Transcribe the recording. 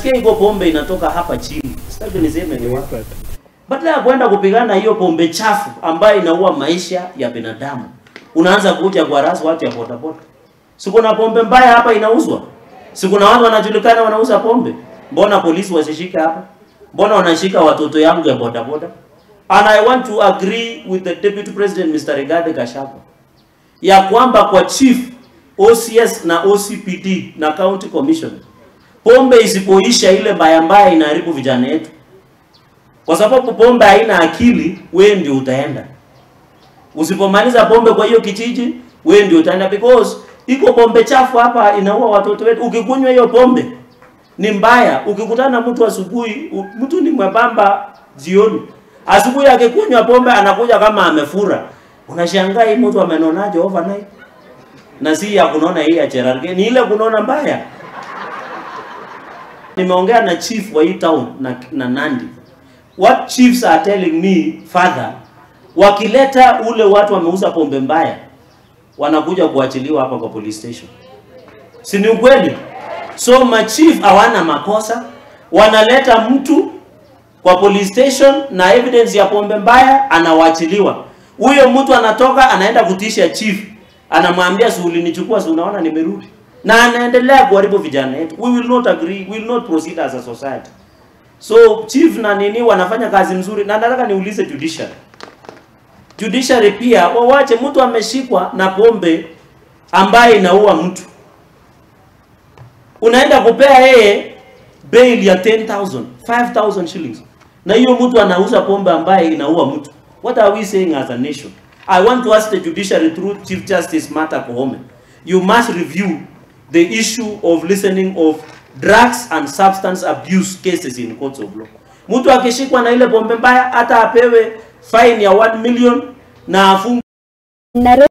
Nasikia iko pombe inatoka hapa chini. Sitaki niseme ni wapi. Badala ya kwenda kupigana hiyo pombe chafu ambayo inaua maisha ya binadamu, unaanza kuja kwa rasu watu ya bodaboda. Si kuna pombe mbaya hapa inauzwa? Si kuna watu wanajulikana wanauza pombe? Mbona polisi wasishike hapa? Mbona wanashika watoto yangu ya bodaboda? And I want to agree with the Deputy President Mr. Rigathi Gachagua ya kwamba kwa chief, OCS na OCPD na County Commission, pombe isipoisha ile mbaya mbaya inaharibu vijana yetu. Kwa sababu pombe haina akili, wewe ndio utaenda. Usipomaliza pombe kwa hiyo kijiji, wewe ndio utaenda, because iko pombe chafu hapa inaua watoto wetu. Ukikunywa hiyo pombe ni mbaya. Ukikutana na mtu asubuhi, mtu ni mwembamba jioni. Asubuhi akikunywa pombe anakuja kama amefura. Unashangaa hii mtu amenonaje overnight? Na si ya kunona hii ya Cherargei, ni ile kunona mbaya. Nimeongea na chief wa hii town na Nandi. What chiefs are telling me, father, wakileta ule watu wameuza pombe mbaya, wanakuja kuachiliwa hapa kwa police station. Si ni ukweli? So ma chief hawana makosa, wanaleta mtu kwa police station na evidence ya pombe mbaya, anawaachiliwa. Huyo mtu anatoka anaenda kutisha chief, anamwambia si ulinichukua, si unaona nimerudi. Na anaendelea kuharibu vijana wetu. We will not agree, we will not proceed as a society. So chief na nini wanafanya kazi mzuri, na nataka niulize judiciary. Judiciary pia wawache mtu ameshikwa na pombe ambaye inaua mtu. Unaenda kupea yeye bail ya 10,000, 5,000 shillings. Na hiyo mtu anauza pombe ambaye inaua mtu. What are we saying as a nation? I want to ask the judiciary through Chief Justice Martha Koome, you must review the issue of listening of drugs and substance abuse cases in courts of law. Mtu akishikwa na ile pombe mbaya hata apewe fine ya 1 million na afungwe.